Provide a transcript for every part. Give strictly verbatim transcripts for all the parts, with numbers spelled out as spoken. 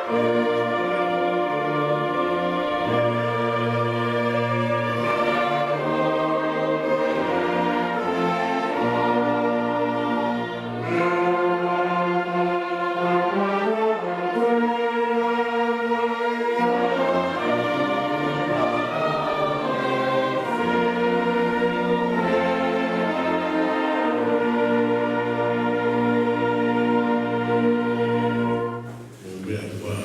Mo meʻa ua,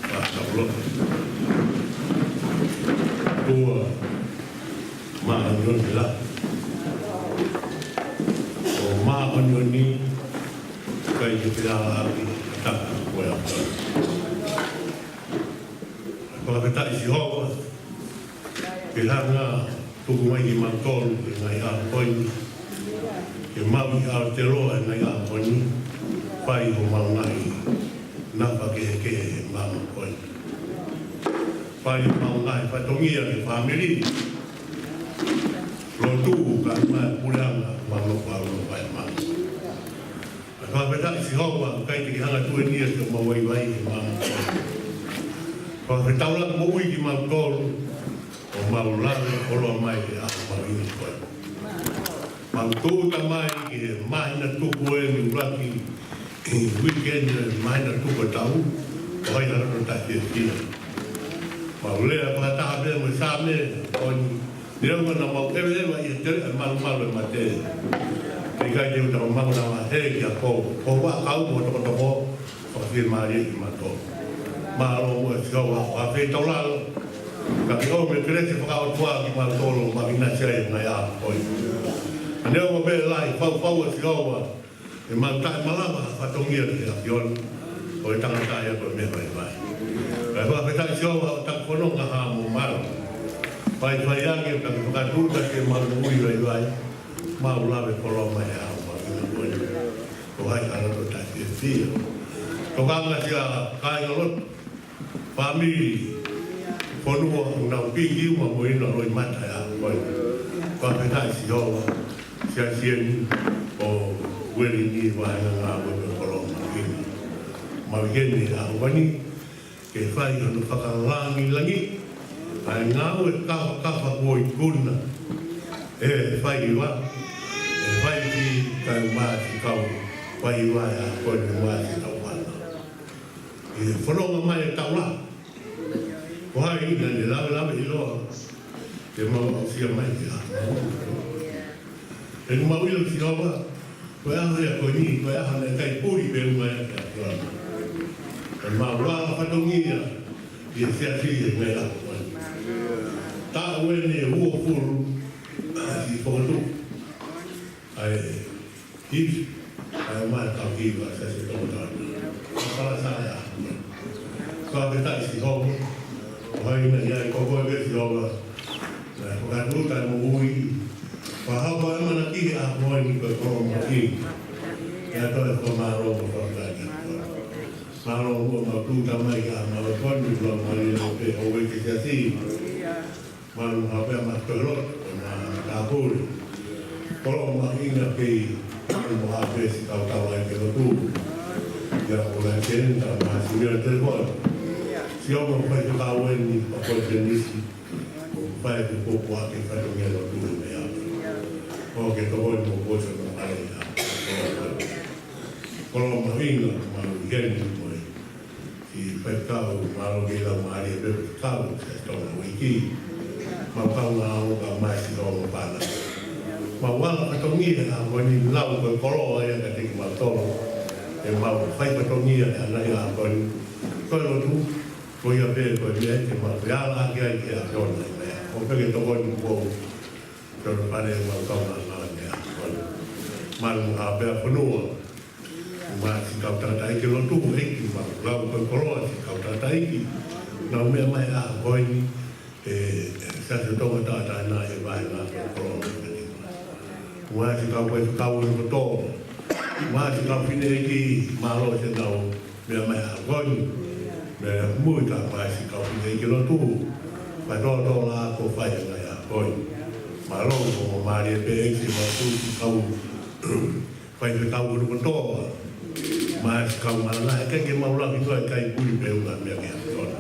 ua taulo. Ua, māʻoniʻoni la. ʻO māʻoniʻoni, ʻikai ke pehē ʻaki ʻa e tapu ko ia. Fakafetaʻi Sihova, ke hanga tuku mai kimautolu he ngaahi ʻaho ko eni, ke mau ʻi Aotearoa he ngaahi ʻaho ko eni, fai homau ngaahi napa kehekehe he māmani ko eni. Fai homau ngaahi fatongia ke fāmili, lotu, kae ʻumaʻā e puleʻanga, mau nofo ʻo fai māmani. Fakafetaʻi Sihova, ʻikai te ke hanga tuʻu eni ia ke mau vaivai he māmani. Fakafetaulaki moʻui kimautolu, ʻo mau lave koloa mai he ʻaho mahuʻinga ko eni. Mau tūʻuta mai ki he māhina tuku eni ʻuluaki, ʻi he weekend ʻo e māhina tuku ʻo e tau, ʻo hai ʻa e loto taʻefiefia. Mau lea fakataha pē mo e Saame, ʻo ni, neongo naʻa mau ʻeveʻeva ʻi he teleʻa ʻa e malumalu ʻo e mate, ʻikai te u tau mau na he ki a ko, ko ua kau mo tokotoko, fakafiemālie kimautolu. Mālō muʻa Sihova, ʻo fakafetaulaki, ka ke ʻomi e kelesi fakaʻotua kimautolu, mau ʻinasi ai he ngaahi ʻaho ko eni. Neongo pē lahi, faufau ʻa Sihova, ʻe mau taʻemalava ha fatongia ki he ʻAfiona, ʻo e tangata ia ko e meʻa vaivai. Kae fakafetaʻi Sihova, ʻo taku fononga ha mo malu. Faifai ange, ka ke fakatūʻuta ke mau moʻui vaivai, mau lave koloa mai he ʻaho mahuʻinga ko eni. ʻO hai ʻa e loto taʻefiefia. Tokanga ki he kāingalotu, fāmili, fonua, ʻoku nau piki uma mo ina loʻimata he ʻaho ko eni. Fakafetaʻi Sihova, siasi eni ʻo Uēlini, vahenga ngāue ko e koloa mahuʻinga. Mau ʻi heni he ʻaho ko eni, ke fai hono fakalangilangiʻi ʻa e ngāue kafakafa kuo ikuna ʻe he faiva, ʻe he faiva, kae ʻumaʻā siʻi kau faiva he ʻaho ko eni mo siʻi kau fānau. ʻI he fononga mai e taula, ko hai naʻa ne lavelaveʻiloa ke mau aʻusia mai ki he ʻaho. He ʻoku mau ʻilo Sihova, ko e ʻaho ia ko eni, ko e ʻaho naʻe ʻikai puli pē uma ia ki he ʻAfiona. Ka mau vala fatongia ʻi he siasi he meʻa ko eni. Taʻu eni ʻe uofulu, ʻa siʻi fokotuʻu ʻa e Hiva, kae ʻumaʻā e kau hiva, siasi Tonga Taʻahine. Ka fala sa ia. Fakafetaʻi Sihova, ʻo hai naʻe ʻi ai, ko koe pē Sihova, naʻe fakatūʻuta e moʻui. Fakahoko e ʻamanaki he ʻaho ko eni ko e koloa mahuʻinga. ʻIo, toe fakamālō mo fakafetaʻi. Mālō muʻa mau tūʻuta mai ki he ʻaho mahuʻinga ko eni, lau mālie pē ʻo e siasi. Mālō muʻa pē ʻa Mataʻitohi Lotu, ʻo e tāpuni. Koloa mahuʻinga kei ʻalu mo ha pē siʻi kau tau ai ke lotu. ʻIo, ko e kei tau mā siʻi mea telefoni. Siʻi ʻoku fai ke kau eni, ʻa ko e tenisi. ʻOku fai ke popo ake fatongia lotu he meʻa. ʻOku ke tokoni mo posa mo fai ʻa. Koloa mahuʻinga, mālō ʻi heni mo e siʻi faifekau, mālō ke lau mālie pē faifekau, siʻi Tonga Uiki. Mau kaungā ʻo ka mai siʻi Tonga Pana. Mau vala fatongia he ʻaho ni lau ko e koloa ia kiate kimautolu. ʻE mau fai fatongia he ʻaho ni. Ko e lotu, ko ia pē ko e meʻa ke mau fai ala ki ai ki he ʻAfiona. ʻO pehē ke tokoni mo e tokoni pale mau kaungā ngāue he ʻaho ni. Mālō muʻa pē ʻa e fonua. Mo siʻi kau tangataʻeiki lotu, ʻEiki, mau lau ko e koloa siʻi kau tangataʻeiki. Nau meʻa mai he ʻaho ko eni, ʻe, ʻe, Siasi Tonga Taʻahine ʻe vahe ngāue ko e koloa mai kiate kimautolu. Mo siʻi kau faifekau kotoa. Mo siʻi kau fineʻeiki, mālō siʻenau meʻa mai he ʻaho ko eni. Meʻa mui ka mo siʻi kau fineʻeiki lotu. Fakatōtō la ko fai ʻa e ngaahi ʻaho ko eni. Mālō mo mālie pē ʻEiki mo siʻi kau faifekau kotoa. Mo e siʻi kau malanga, ʻikai ke mau lave ki ai, ʻikai puli pē ʻuhinga meʻa ki he ʻAfiona.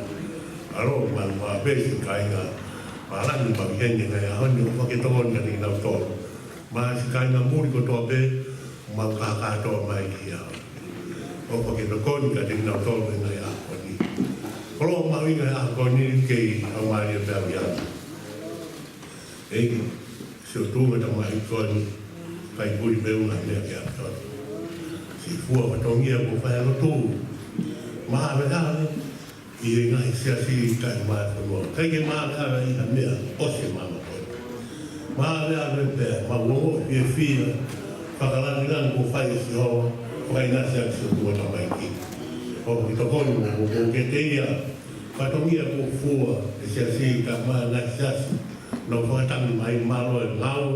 ʻAlo, mau pehē siʻi kāinga malanga, mau ʻi heni he ngaahi ʻaho ni, ʻofa ke tokoni kiate kinautolu. Mo e siʻi kāinga muli kotoa pē, mau kākātoa mai ki ai. ʻOfa ke tokoni kiate kinautolu he ngaahi ʻaho ni. Koloa mahuʻinga he ʻaho ni, kei ʻaumālie pē au ia. ʻEiki, siʻoto tuʻunga tamaiki ko eni, ʻikai puli pē ʻuhinga meʻa ki he ʻAfiona. Siʻi fua fatongia kuo fai ʻa e lotu. Māʻave ʻave ʻi he ngaahi siasi ʻi he fonua. ʻIkai ke māʻave ʻave ʻi ha meʻa ʻosi e māmani ko eni. Māʻave ʻave pea mau ongoʻi fiefia, fakalāngilangi kuo fai ʻe Sihova, fakainasi ʻaki siʻoto tuʻunga tamaiki. ʻOfa ke tokoni mo, mo, mo kiate ia, fatongia kuo fua ʻe he siasi, kae ʻumaʻā e ngaahi siasi naʻa nau fakatangi mai, mālō e ngāue.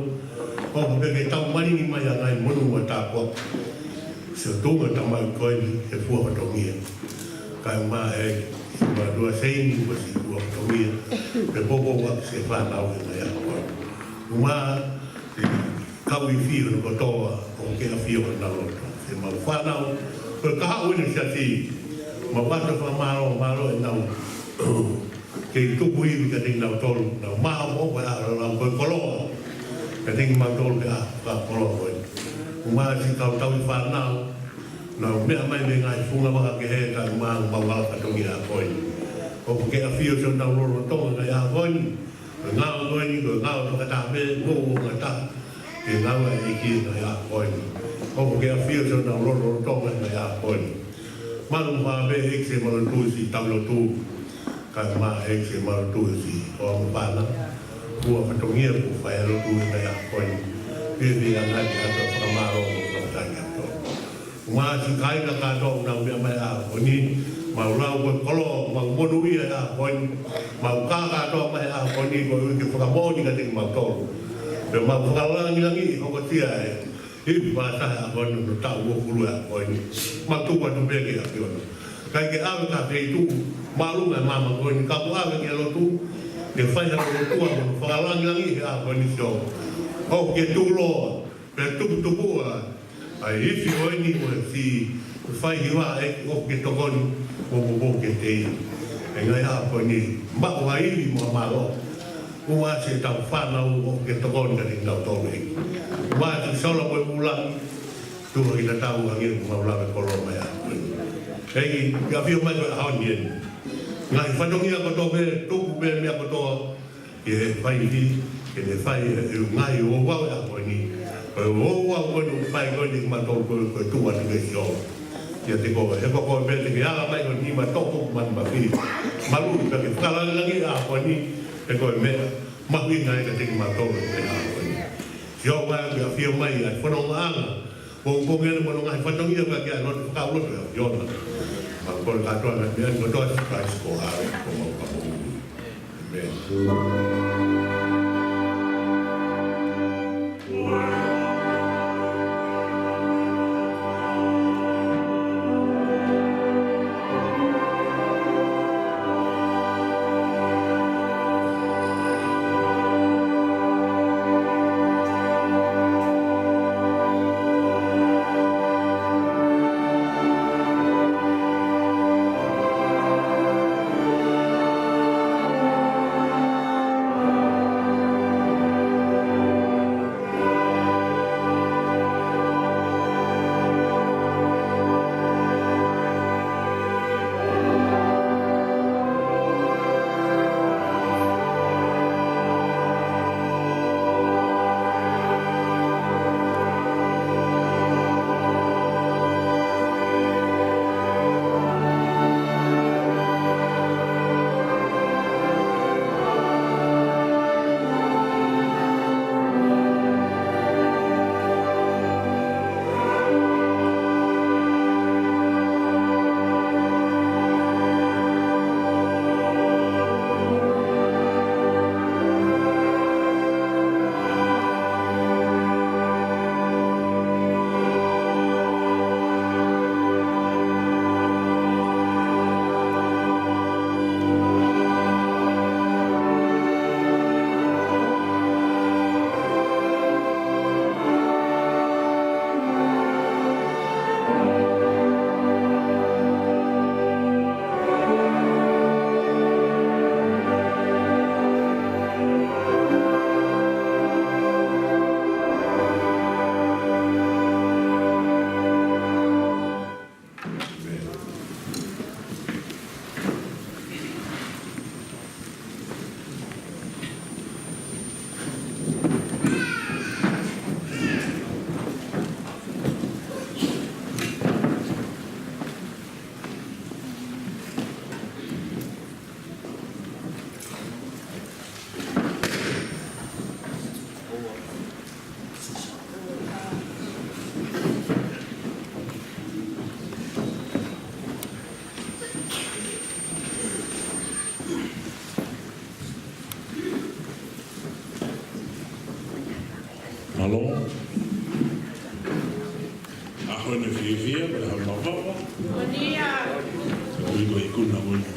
ʻOfa pē ke tau malingi mai ʻa e ngaahi monū mo e tāpuaki. Siʻoto tuʻunga tamaiki ko eni he fua fatongia. Kae ʻumaʻā e siʻi mātuʻa Seini, ko e siʻi fua fatongia. Pea poupou ʻaki siʻi fānau he ngaahi ʻaho ko eni. ʻUmaʻā e kau ifi hono kotoa, ʻofa ke ʻafio honau loto. Siʻemau fānau, ko e kahaʻu ʻo e siasi, mau ʻoatu e fakamālō, mālō ʻenau kei tuku ivi kiate kinautolu, nau maʻu ʻa e ʻaloʻofa, ko e koloa kiate kimautolu he ʻaho fakakoloa ko eni. ʻUmaʻā siʻi kau tauhi fānau, nau meʻa mai mei he ngaahi funga vaka kehe, kae ʻumaʻā homau hala fatongia ko eni. ʻOfa ke ʻafio siʻonau lotolotonga he ʻaho ko eni. Ko e ngāue ko eni, ko e ngāue fakataha pē, ngoueʻanga taha. Ke ngāue ʻa e ʻEiki he ngaahi ʻaho ko eni. ʻOfa ke ʻafio siʻonau lotolotonga he ngaahi ʻaho ko eni. Mālō mo e pehē ʻEiki, siʻemau lotu siʻi tauhi lotu. Kae ʻumaʻā ʻEiki, siʻemau lotu siʻi hoa mo e fānau. Fua fatongia kuo fai ʻa e lotu he ngaahi ʻaho ko eni. Pea pea ngaahi ʻoatu e fakamālō mo e fakafetaʻi atu. ʻUmaʻā siʻi kāinga kātoa ʻoku nau meʻa mai he ʻaho ni, mau lau ko e koloa, mau monūʻia he ʻaho ni, mau kākātoa mai he ʻaho ni, koeʻuhi ke fakamoʻoni kiate kimautolu. Pea mau fakalāngilangiʻi hokosia e ivi pasa he ʻaho ni, hono taʻu uofulu he ʻaho ni. Mau tuku atu pē ki he ʻAfiona. ʻIkai ke ʻave ki ha feituʻu māʻolunga he māmani ko eni, ka kuo ʻave ki he lotu, ke fai ha lotu ʻa hono fakalāngilangiʻi he ʻaho ni, Sihova. ʻOfa ke tuʻuloa, pea tuputupuʻa ʻa e ifi ko eni mo e siʻi fai hiva, ʻEiki, ʻofa ke tokoni mo poupou kiate ia. He ngaahi ʻaho ko eni, maʻu ha ivi mo ha mālō. ʻUmaʻā siʻetau fānau, ʻofa ke tokoni kiate kinautolu, ʻEiki. ʻUmaʻā siʻi sola mo e vūlangi, tuku ke tatau ange ʻemau lave koloa mai he ʻaho ko eni. ʻEiki, ke ʻafio mai he ʻaho ni eni. Ngaahi fatongia kotoa pē, tuku pē meʻa kotoa, ke fai ki, ke ne fai e ngaahi ouau he ʻaho ni. Ko e ouau ko eni ʻoku fai ko eni kimautolu ko e, ko e tuʻu atu ki he Sihova. Kiate koe, he ko koe pē te ke ala mai ko e nima toko manu mafi. Malu pē ke fakalāngilangiʻi he ʻaho ni, he ko e meʻa mahuʻinga ia kiate kimautolu he ʻaho ni. Sihova, ke ʻafio mai ʻa e fonongaʻanga pongipongi ni mo hono ngaahi fatongia, pea ke ʻai loto fakauloto ʻa e ʻAfiona. Mau kole kātoa ʻa e meʻa ni kotoa ʻia Sīsū Kalaisi ko homau Fakamoʻui. ʻĒmeni. Ko e hā mavava. Ko ia. Ko e ikuna ko eni.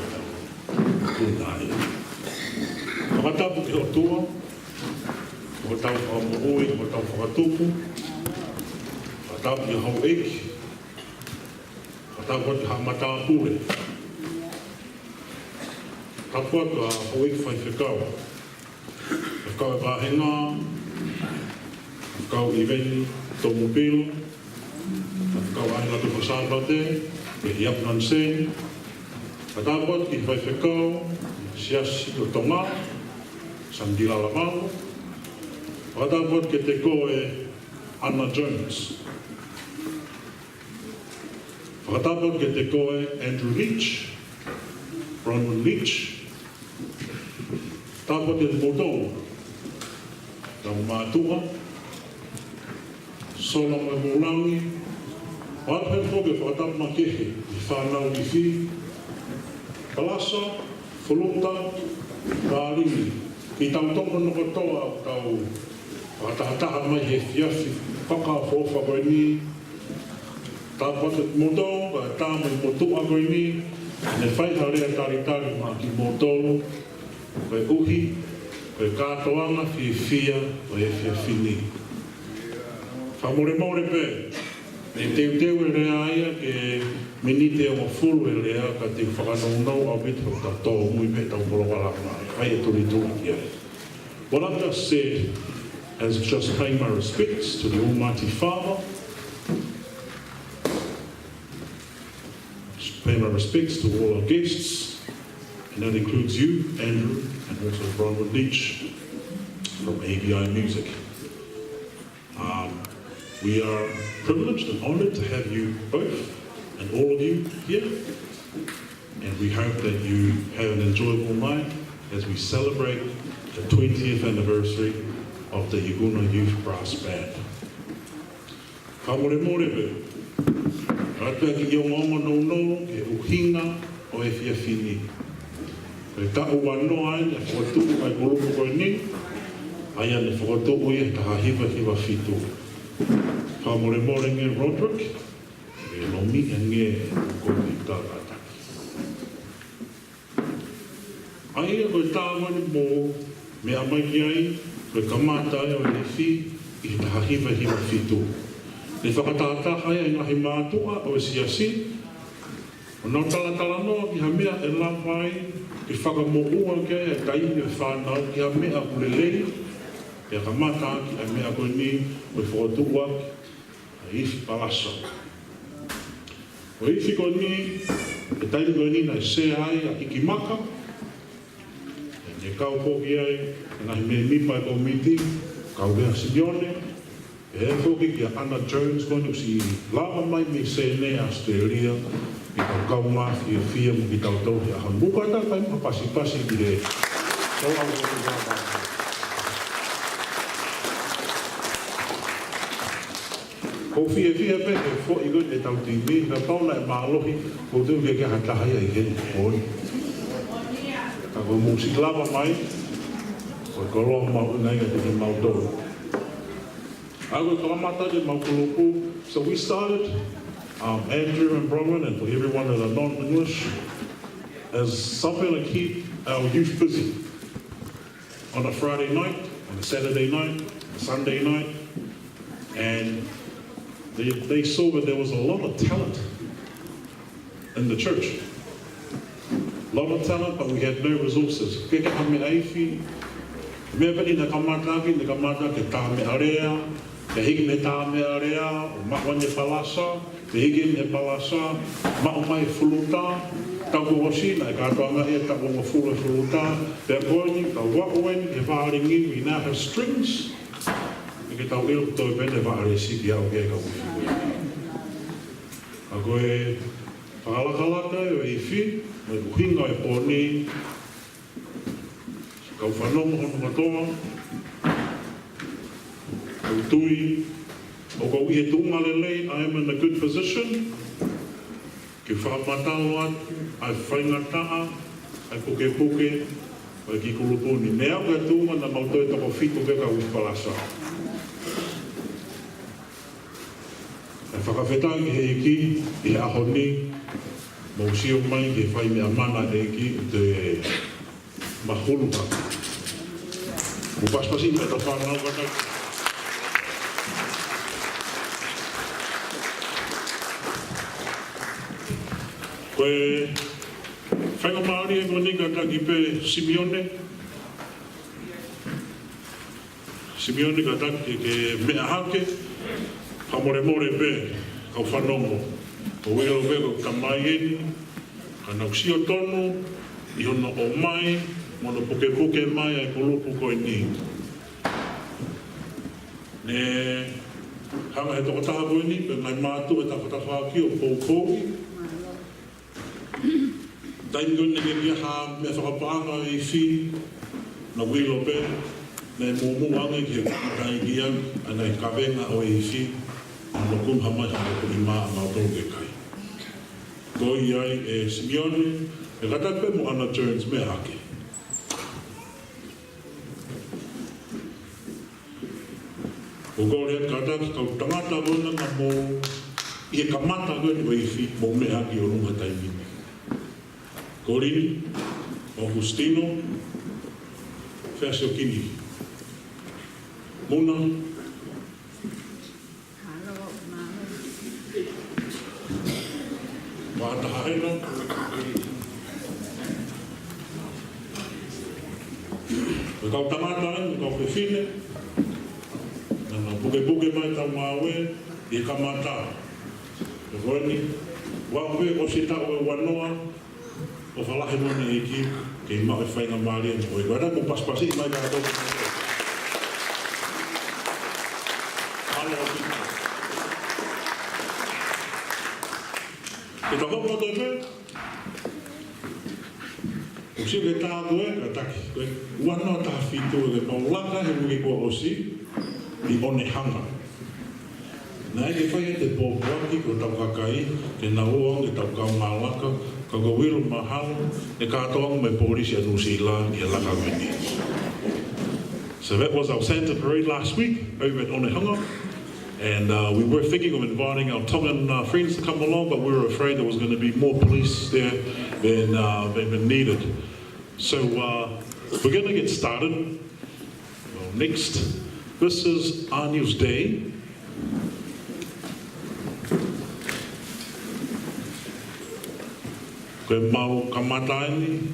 Ikuna ia. Fakatapu ki he ʻOtua, ko hotau Fakamoʻui, ko hotau Fakatupu. Fakatapu ki he houʻeiki. Fakatapu ki he haʻa matāpule. Fakatapu ki he houʻeiki faifekau. Faifekau ʻo e vāhenga, Faifekau ʻIveni Tomupilo, Faifekau ʻAhila Tufasāpate, ʻEliapu Naniseni, fakatapu atu ki he faifekau Siasi ʻo Tonga, Sangila Lavalo, fakatapu atu kiate koe Anna Jones. Fakatapu atu kiate koe Andrew Leach, Bronwyn Leach. Tapu atu kiate kimoutolu, kau mātuʻa, Sola mo Molangi, ʻo ʻalu pē foki e fakatapu makehe ki he fānau Lifi, Palasa, Fuluta, Vālimi, kitautolu hono kotoa ʻoku tau fakatahataha mai he efiafi fakaʻofoʻofa ko eni. Tapu atu kiate kimoutolu, kae ʻatā mo e motuʻa ko eni, ne fai ha lea talitali maʻa kimoutolu, koeʻuhi ko e kātoanga fiefia ʻo e efiafi ni. Fakamolemole pē, ne teuteu e lea ia ke miniti ʻe hongofulu e lea, ka te u fakanounou ʻaupito ke tau tōmui pē ʻetau polokalama, fai e tulituli ki ai. What I've just said has just paid my respects to the Almighty Father, pay my respects to all our guests, and that includes you, Andrew, and also Bronwyn Leach from A B I Music. Um, we are privileged and honored to have you both and all of you here, and we hope that you have an enjoyable night as we celebrate the twentieth anniversary of the Ikuna Youth Brass Band. Fakamolemole pē, ʻoatu e kiʻi ongoongo nounou ki he ʻuhinga ʻo e efiafi ni. Ko e taʻu ua noa eni ʻa e fokotuʻu ʻa e kulupu ko eni, ʻa ia ne fokotuʻu ia he taha hiva hiva fitu. Fakamolemole ange Roderick, ʻe lomi ange ko e kātaki. ʻA ia ko e taʻu eni mo e meʻa mai ki ai, ko e kamata ʻa e Lifi ʻi he taha hiva hiva fitu. Ne fakatahataha ai e ngaahi mātuʻa ʻo e siasi, ʻo nau talatalanoa ki ha meʻa ʻe lava ai ke fakamoʻua ki ai e taimi ʻo e fānau ki ha meʻa ʻoku lelei, pea kamata ʻaki ʻa e meʻa ko eni ʻo e fokotuʻu ʻaki ʻa e ifi palasa. Ko e ifi ko eni, he taimi ko eni naʻe sea ai ʻa Hikimaka, ʻe kau foki ai e ngaahi mēmipa ʻo e kōmiti, kau ai ʻa Simione, pehē foki kia Anna Jones ko eni ʻoku siʻi lava mai mei Senē, Australia, ke kau kaungā fiefia mo kitautolu he ʻaho ni. Mou kātaki fai ha pasipasi ki he kau au ko eni. ʻOku ou fiefia pē he foʻi ko eni ʻetau timi, kapau naʻe mālohi, ʻoku ou tui ke ʻikai ha taha ia ʻi heni ko eni. Ka ko e mou siʻi lava mai, ko e koloa mahuʻinga ia kiate kimautolu. ʻA ia ko e kamata ʻemau kulupu. So we started, um, Andrew and Bronwyn, and for everyone that are not English, as something to keep our youth busy on a Friday night, on a Saturday night, a Sunday night, and they, they saw that there was a lot of talent in the church. A lot of talent, but we had no resources. ʻIkai ke ʻi ai ha meʻa ifi. Meʻa pē naʻe kamata ʻaki, naʻe kamata ʻaki e tā meʻalea, pea hiki mei he tā meʻalea, ʻo maʻu ai e palasa, pea hiki mei he palasa, maʻu mai e fuluta, taʻu kuo ʻosi naʻe kātoanga ia taʻu hongofulu e fuluta, pea ko eni, ka ʻoku ʻi ai e vālimi, we now have strings, ʻikai ke tau ʻilo ko e toe pē ʻene vālesi pea ʻoku ʻi ai e kau ifi. Ka ko e fakalakalaka ʻo e ifi, mo e ʻuhinga ʻo e pō ni, kau fanongo hono kotoa, ʻoku ou tui ʻoku ou ʻi he tuʻunga lelei, I am in a good position, ke fakamatala atu ʻa e faingataʻa, ʻa e pukepuke ʻo e kiʻi kulupu ni. Naʻe aʻu ki he tuʻunga naʻa mau toe toko fitu pē kau ifi palasa. ʻA e Fakafetaʻi ki he ʻEiki ʻi he ʻaho ni, mou sio mai ki he fai meʻa mana ʻa e ʻEiki ʻoku te mahulu hake. Mou pasipasi mai ʻetau fānau kātaki. Ko e faingamālie ko eni kātaki pē Simione. Simione kātaki ke meʻa hake, fakamolemole pē kau fanongo. Ko Uilo pē ko e tamai eni, ka naʻa ku sio tonu ʻi hono ʻomai, mo hono pukepuke mai ʻa e kulupu ko eni. Ne hanga he tokotaha ko eni, pe ngaahi mātuʻa ʻo e tafaʻaki ʻo poupou. Taimi ko ē naʻe ʻikai ha meʻa fakapaʻanga ʻo e ifi, naʻa Uilo pē, naʻe mōmō ange ki he kamataʻanga ʻa e ngaahi kavenga ʻo e ifi, naʻa nau hā mai ha ko i mā ʻa mautolu ke kai. Ko ia ai ʻe Simione, ʻe kātaki pē mo Ana Jones meʻa hake. ʻOku ou kole atu kātaki kau tangata ko ena naʻa mou ʻi he kamata ko eni ʻo e ifi, mou meʻa hake ʻi ʻolunga taimi ni. Kolini, ʻOkusitino, Fesiokini. Muna, Matahahena. Ko e kau tangata eni, ko e kau fefine, naʻa nau pukepuke mai ʻetau ngāue ʻi he kamata. Ko eni, ʻoku pē ʻosi e taʻu ʻe uanoa ʻo fakalahi mo e ʻEiki ke maʻu e faingamālie mo e. Kātaki mou pasipasi mai kātaki. Mālō ʻaupito. Ke tau hoko atu pē. ʻOku sio ki he tā ko ē, kātaki, ko e uanoa taha fitu ʻoku mau laka he uike kuo ʻosi, ʻi Onehunga. Naʻe ʻikai ke fai ʻe he pōpoaki ko ʻetau kakai, ke nau ō ange ʻetau kaungā laka, ka ko Uilo mahalo, ʻe kātoa ange mo e polisi ʻa Nuʻusila ʻi he laka ko eni. So that was our Santa parade last week over at Onehunga. And uh, we were thinking of inviting our Tongan uh, friends to come along, but we were afraid there was going to be more police there than, uh, than needed. So uh, we're going to get started. Well, next, this is Anius Day. Ko e mau kamata eni,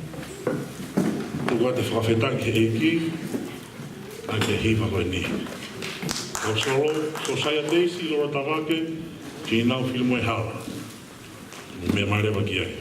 tuku atu e fakafetaʻi ki he ʻEiki, ʻaki e hiva ko eni. Kau solo, Sosaiate Isi Lolo Tavake, Tinau Filimoe Hala. Meʻa mai leva ki ai.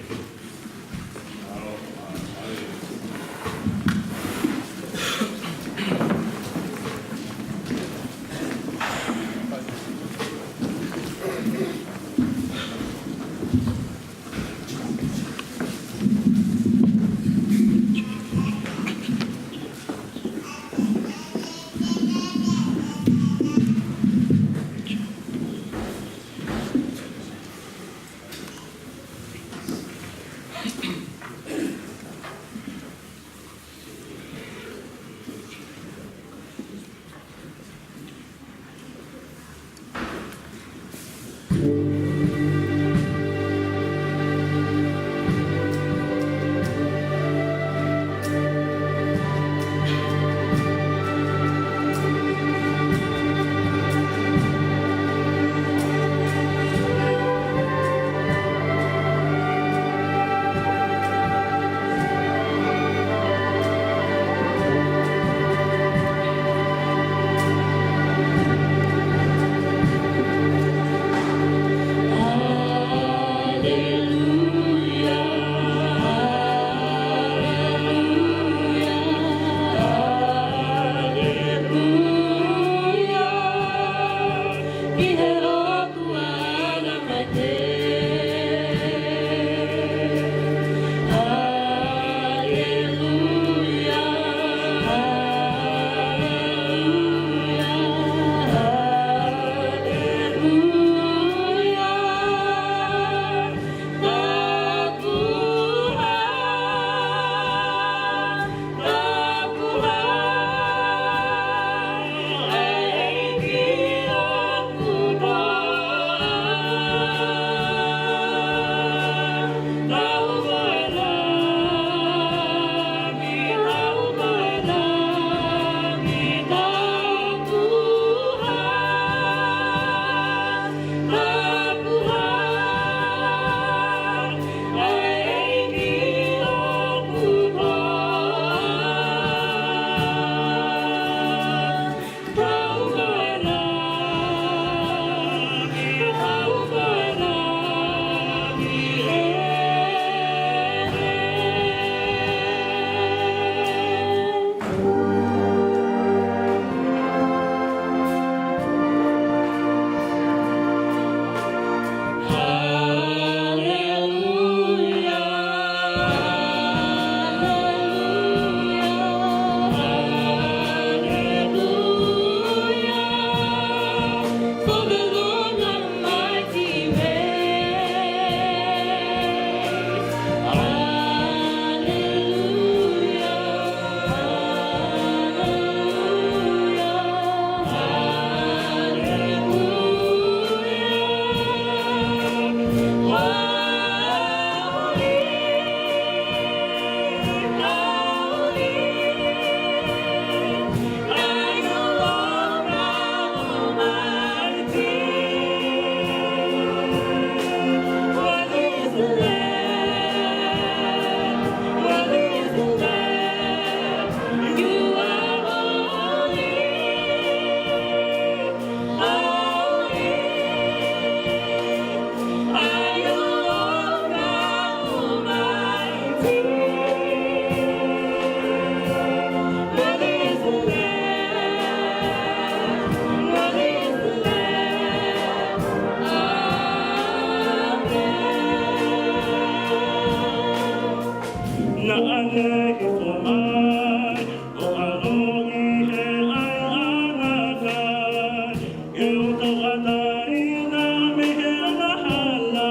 Naʻa ne hifo mai ʻo ʻaloʻi he ʻaiʻanga kai, ke ʻoto ʻa taina mei he angahala.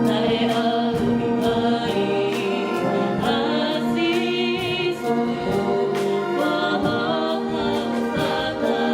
Naʻe ʻaloʻi mai ʻa Sīsū ko ho kau fakamoʻui.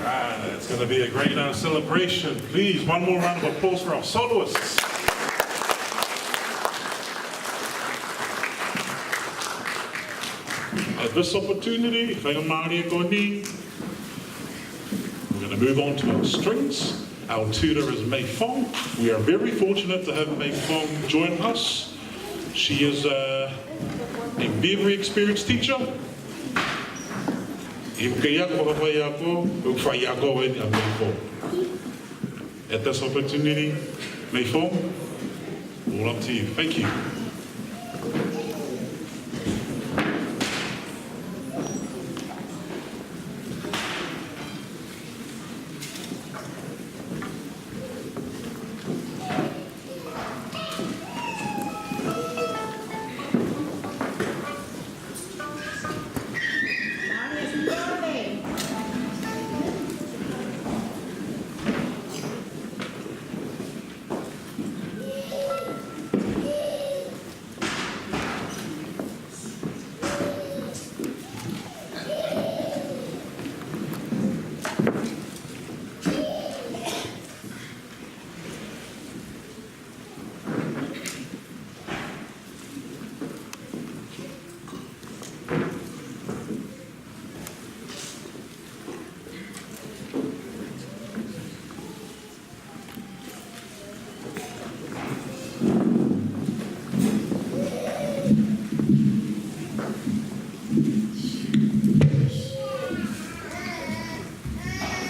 Ah, it's gonna be a great, uh, celebration. Please, one more round of applause for our soloists. At this opportunity, faingamālie ko eni, we're gonna move on to our strings. Our tutor is Mei Fong. We are very fortunate to have Mei Fong join us. She is, uh, a very experienced teacher. ʻI he kei ako, faiako, ʻoku faiako eni ʻa Mei Fong. At this opportunity, Mei Fong, all up to you. Thank you.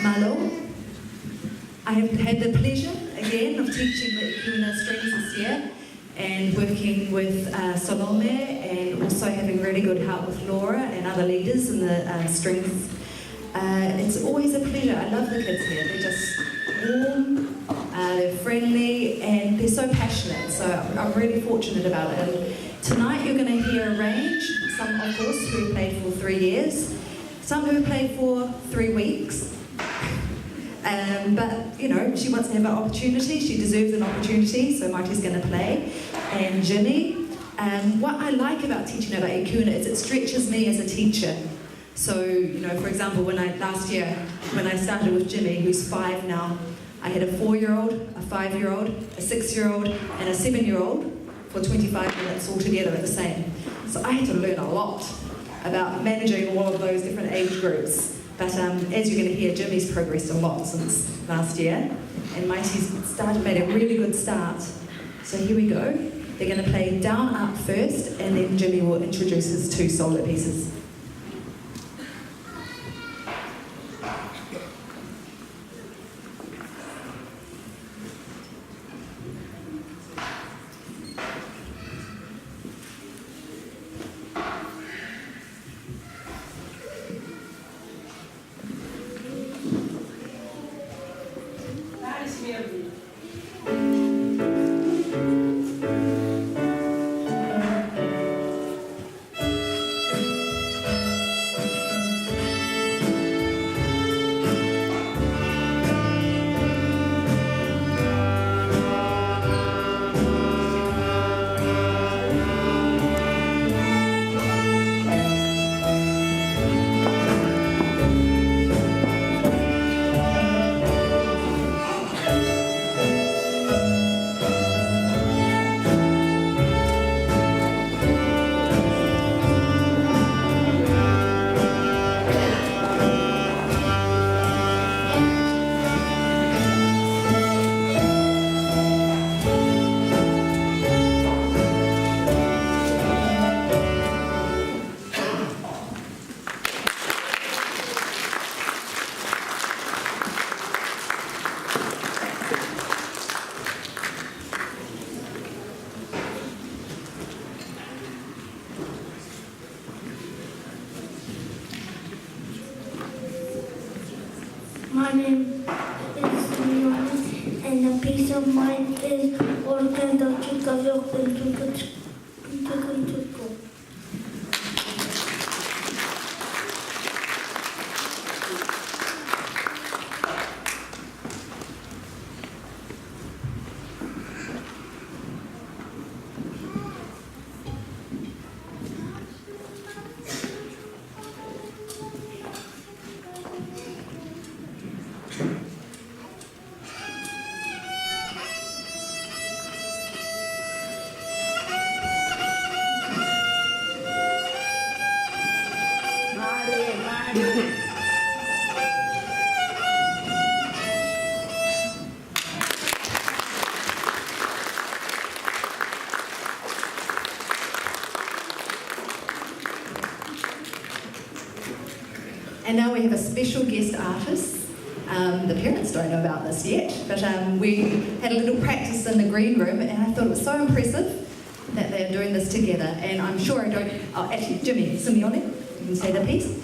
Mālō. I have had the pleasure again of teaching the Ikuina strings this year and working with, uh, Salome and also having really good help with Laura and other leaders in the, uh, strings. Uh, it's always a pleasure. I love the kids here. They're just warm, uh, they're friendly, and they're so passionate. So I'm really fortunate about it. And tonight you're gonna hear a range. Some, of course, who played for three years, some who played for three weeks, uh, Um, but, you know, she wants to have an opportunity. She deserves an opportunity. So Marty's going to play. And Jimmy, um, what I like about teaching about ikuna is it stretches me as a teacher. So, you know, for example, when I, last year, when I started with Jimmy, who's five now, I had a four-year-old, a five-year-old, a six-year-old, and a seven-year-old for twenty-five minutes all together at the same. So I had to learn a lot about managing all of those different age groups. But, um, as you're gonna hear, Jimmy's progressed a lot since last year, and Mighty's started, made a really good start. So here we go. They're gonna play Down Up first, and then Jimmy will introduce his two solo pieces. My name is Simeone, and the piece of mine is Organ do Chica Verde Tucutuco. And now we have a special guest artist. Um, the parents don't know about this yet, but, um, we had a little practice in the green room, and I thought it was so impressive that they're doing this together. And I'm sure I don't, oh, actually, Jimmy Simeone, you can say the piece.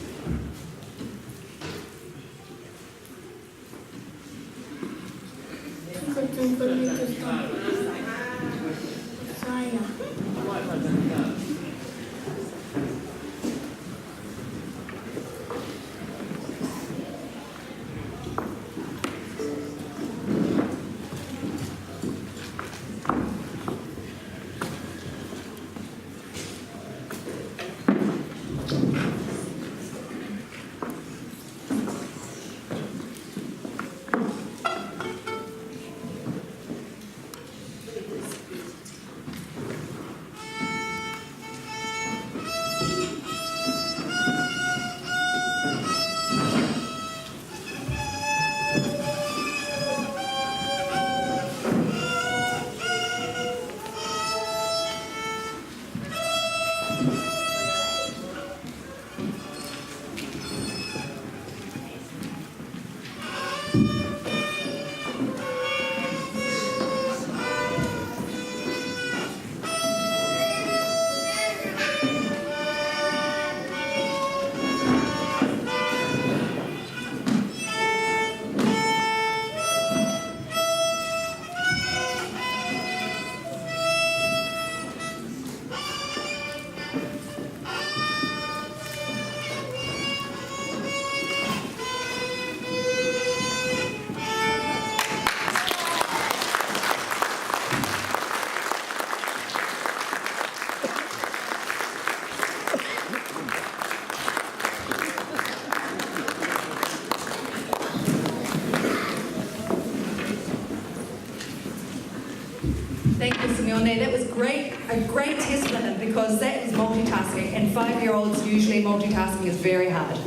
Thank you, Simeone. That was great, a great testament, because that is multitasking, and five-year-olds, usually multitasking is very hard.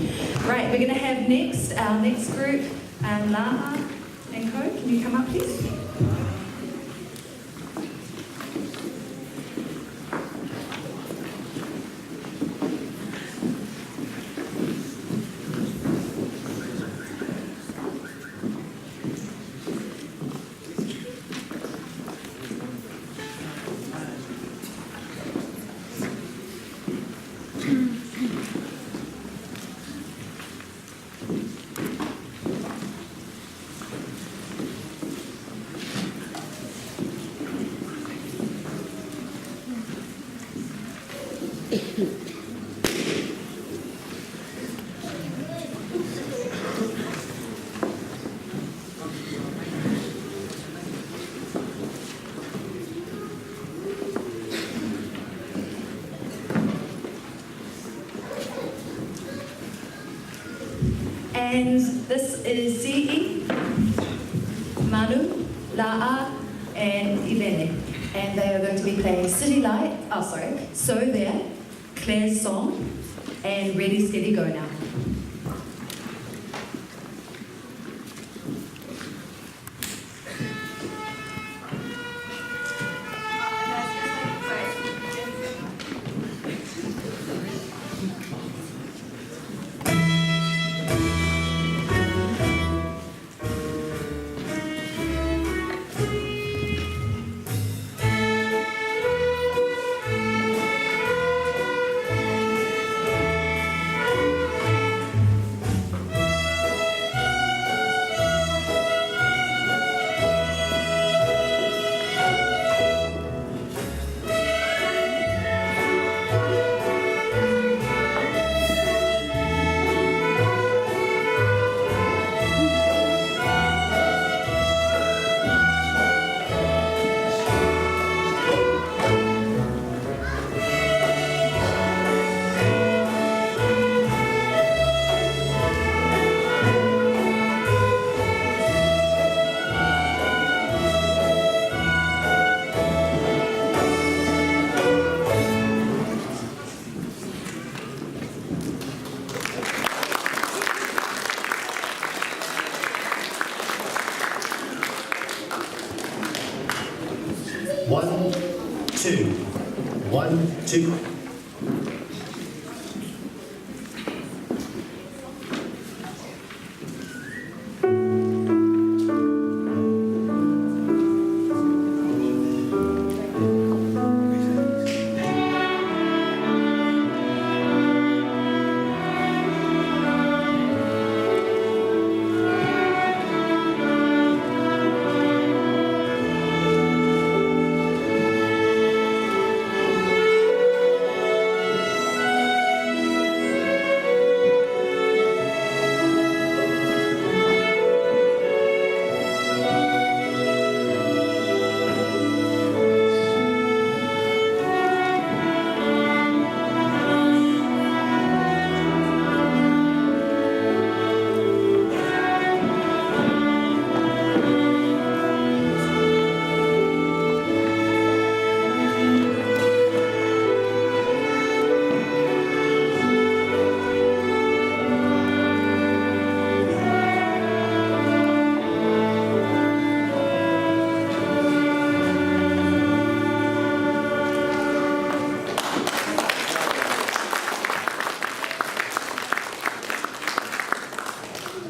Right, we're gonna have next, our next group, um, Lama and Co. Can you come up, please? And this is Si'i, Manu, La'a, and Ivene. And they are going to be playing City Light, oh, sorry, So There, Claire's Song, and Ready, Steady, Go Now. One, two. One, two.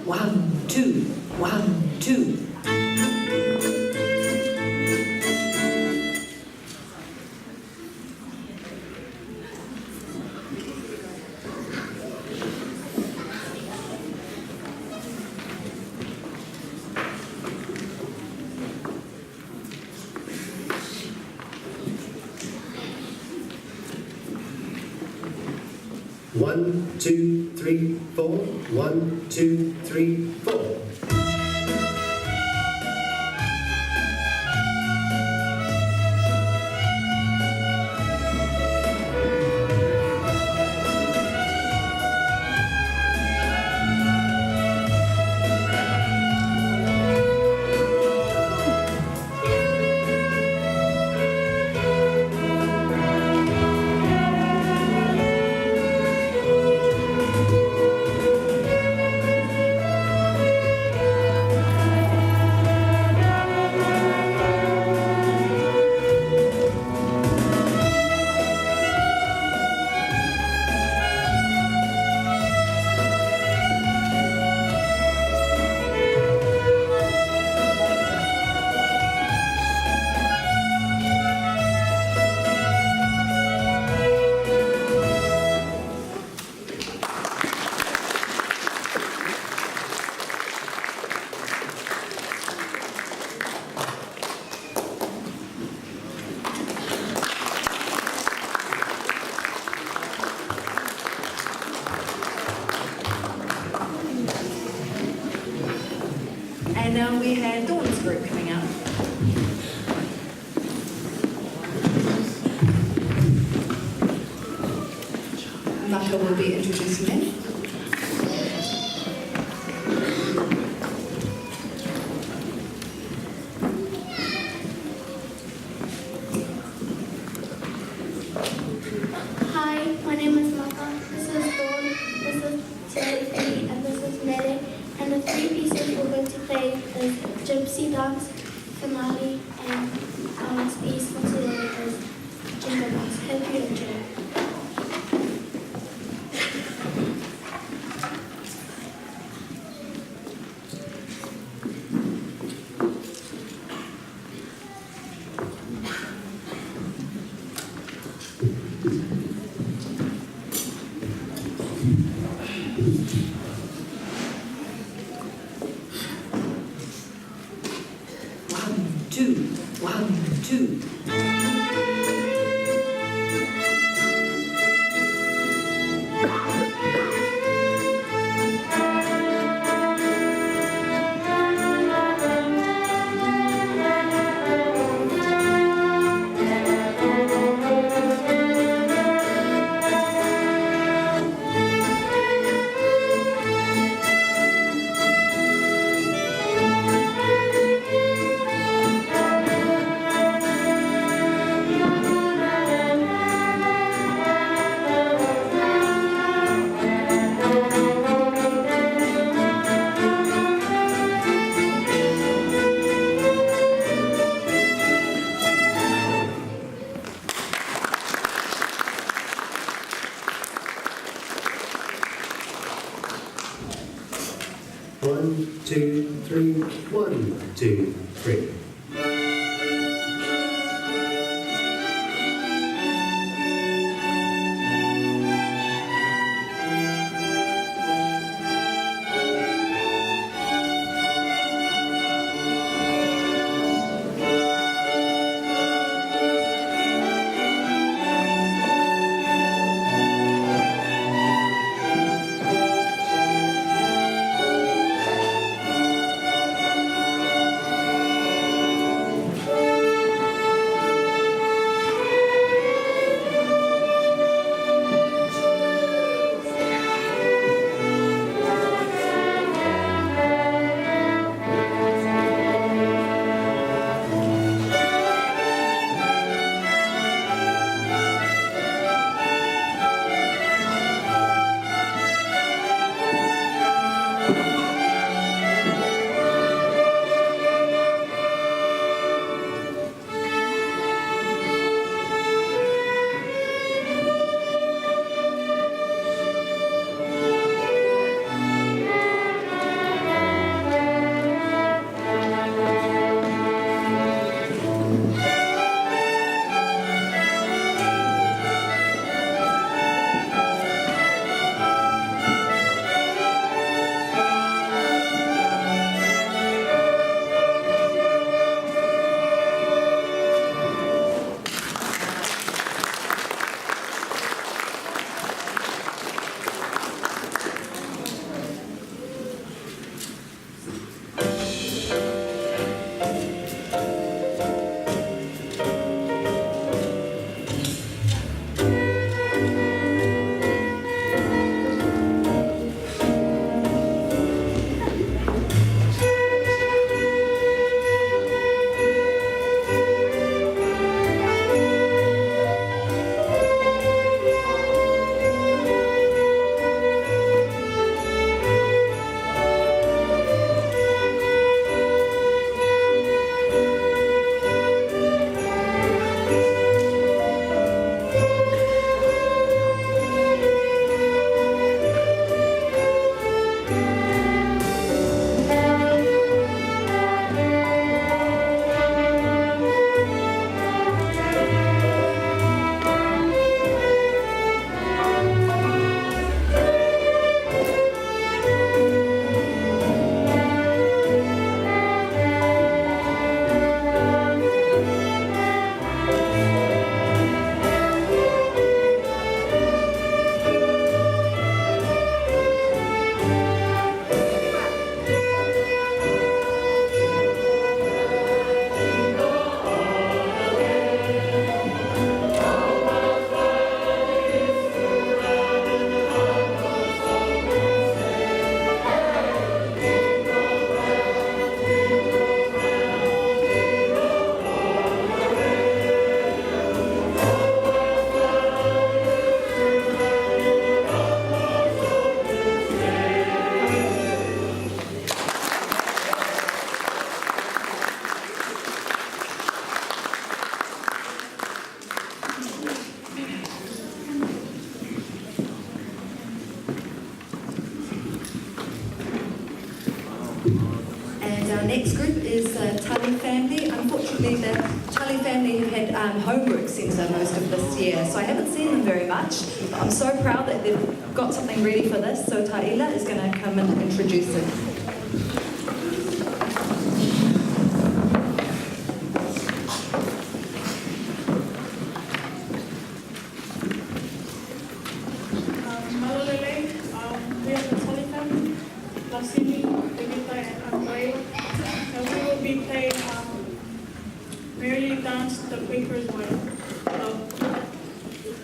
One, two, one, two. One, two, three, four. One, two, three, four. Will be introducing them. Hi, my name is Maka. This is Dawn. This is Timothy, and this is Mele. And the three pieces we're going to play is Gypsy Dance, Finale, and our last piece for today is Jingle Bells. Hope you enjoy. One, two, one, two. One, two, three, one, two, three. The Tully family have had, um, homework centre most of this year, so I haven't seen them very much. I'm so proud that they've got something ready for this, so Taila is gonna come and introduce it. Um, mālō e lelei, um, we are the Tully family, Lasini, Tevita, and Andre. And we will be playing, um, Merrily Dance the Quaker's Way. So, Thank you.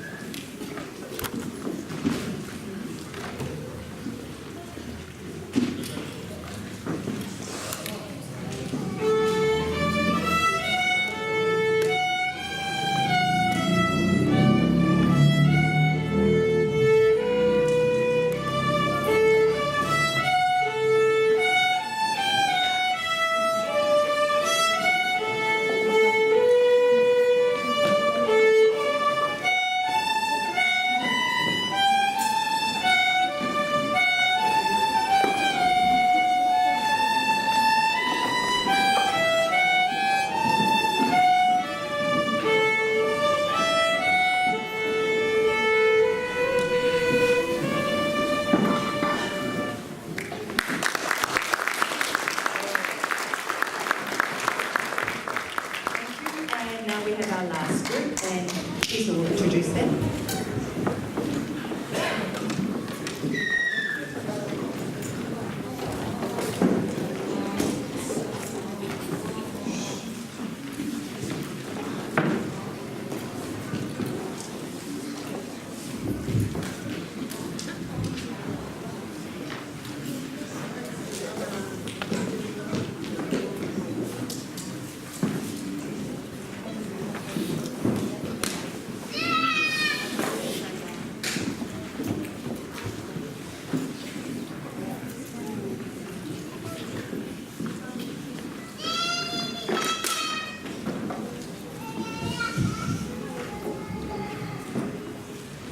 And now we have our last group, and Tessa will introduce them.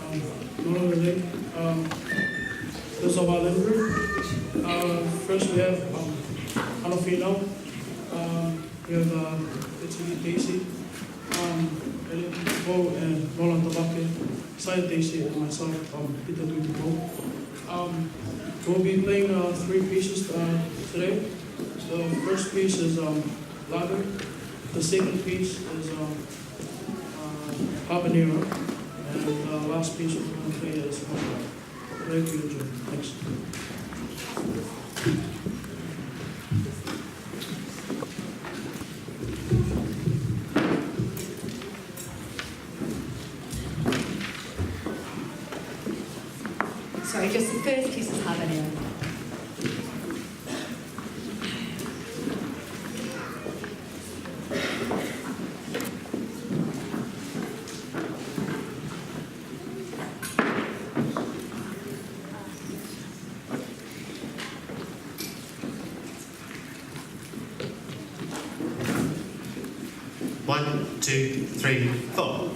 Um, Mālō e lelei. Um, those are our members. Uh, first we have, um, Hano Fino. Um, we have, uh, Betty Daisy. Um, Elliot Bo and Roland Tabake. Saya Daisy and myself, um, Peter Tuitupou. Um, we'll be playing, uh, three pieces, uh, today. The first piece is, um, Lago. The second piece is, um, uh, Habanero. And the last piece we're gonna play is Homba. Very beautiful. Thanks. Sorry, just the first piece is Habanero. One, two, three, four.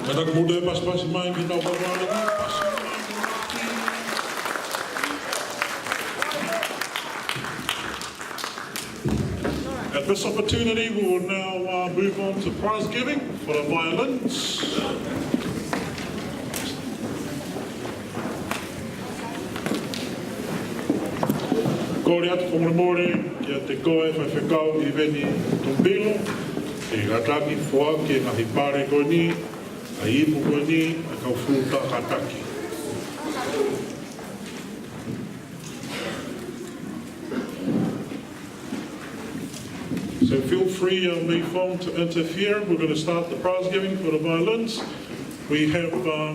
Kātaki muʻa e pasipasi mai ki heʻetau faifekau. At this opportunity, we will now, uh, move on to prize giving for the violins. Kole atu fakamolemole kiate koe faifekau ʻIveni Tuʻimaʻu, ke kātaki foaki e ngaahi pale ko eni, ʻa e ipu ko eni, ʻa e kau futa kātaki. So feel free, uh, Mei Fong, to interfere. We're gonna start the prize giving for the violins. We have, uh,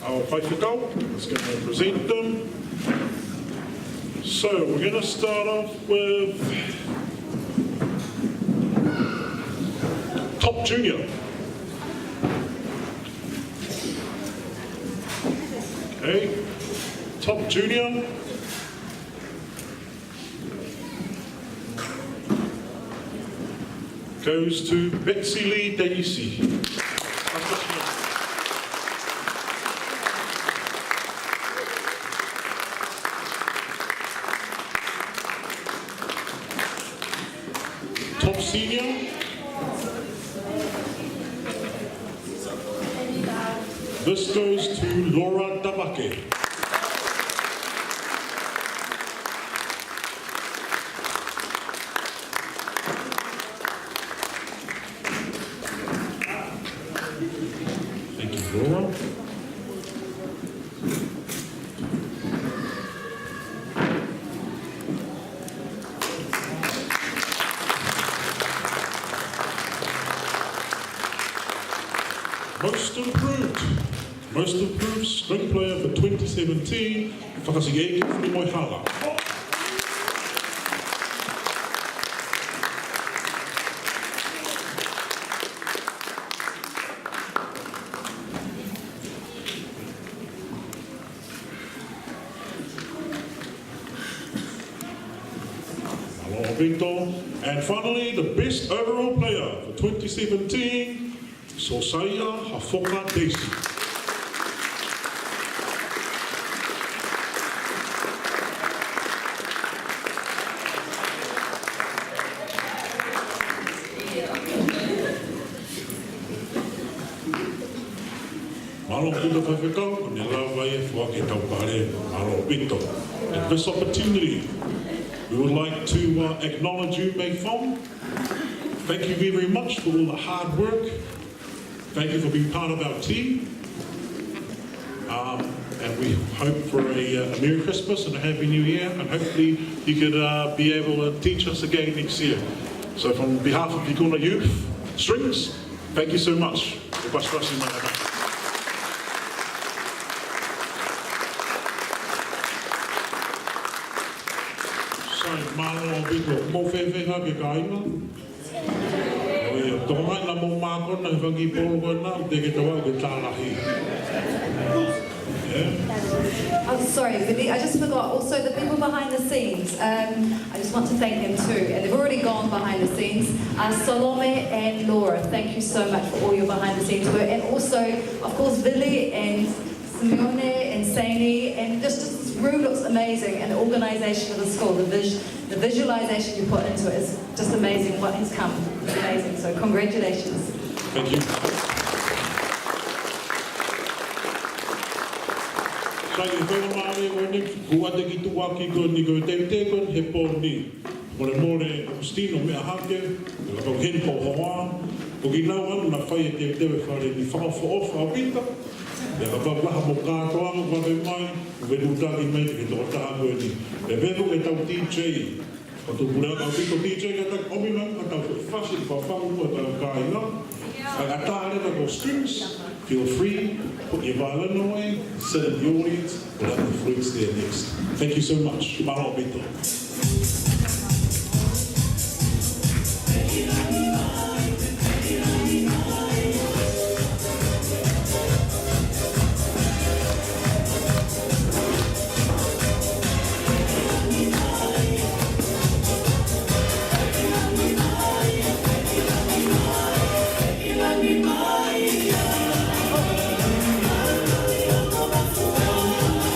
our faifekau is gonna present them. So we're gonna start off with top junior. Okay, top junior goes to Betsy Lee Daisy. Top senior. This goes to Laura Tabake. Thank you, Laura. Most improved. Most improved string player for twenty seventeen, Fakasiʻeiki Funimoehala. Mālō ʻaupito. And finally, the best overall player for twenty seventeen, Sosaia Hafoka Daisy. Mālō ʻaupito faifekau, ʻoku ne lava ia ʻo foaki ʻetau pale, mālō ʻaupito. At this opportunity, we would like to, uh, acknowledge you, Mei Fong. Thank you very much for all the hard work. Thank you for being part of our team. Um, and we hope for a, uh, a Merry Christmas and a Happy New Year, and hopefully you could, uh, be able to teach us again next year. So from behalf of Ikuna Youth Strings, thank you so much. Ko e pasipasi mai ʻaupito. Sai, mālō ʻaupito. Mou fēfē hake kāinga? ʻOi, ʻoku tokanga ʻi he moʻui mākona he fanga kiʻi polo ko ena, ʻoku teʻeki ke tau aʻu ki he tālahi. Yeah? Oh, sorry, Vinny, I just forgot. Also, the people behind the scenes, um, I just want to thank them too. And they've already gone behind the scenes. Uh, Salome and Laura, thank you so much for all your behind the scenes work. And also, of course, Vili and Simeone and Saini, and just, just this room looks amazing, and the organization of the school, the vis-, the visualization you put into it is just amazing what has come. It's amazing. So congratulations. Thank you. Sai, ko e faingamālie ko eni, kuo ʻoatu ki he tuʻuaki ko eni, ko e teuteu ko eni he pō ni. Fakamolemole, ʻOkusitino, meʻa hake, ʻe kapau heni ko hoa, ko kinaua naʻa fai e teuteu he fale ni, fakaʻofoʻofa ʻaupito, ʻe kapau ʻoku ʻi ai ha mou kātoanga ʻoku ʻave mai, ʻoku ke tūʻuta mai ki he tokotaha ko eni. ʻE vevo ke tau D J, ʻo tau puleʻanga ʻaupito D J ka tau ʻomi mai, ka tau fasi, fafau mo e tau kāinga. ʻA e ʻatā leva ko e strings, feel free, put your violin away, sit in the audience, we'll have the flutes there next. Thank you so much. Mālō ʻaupito.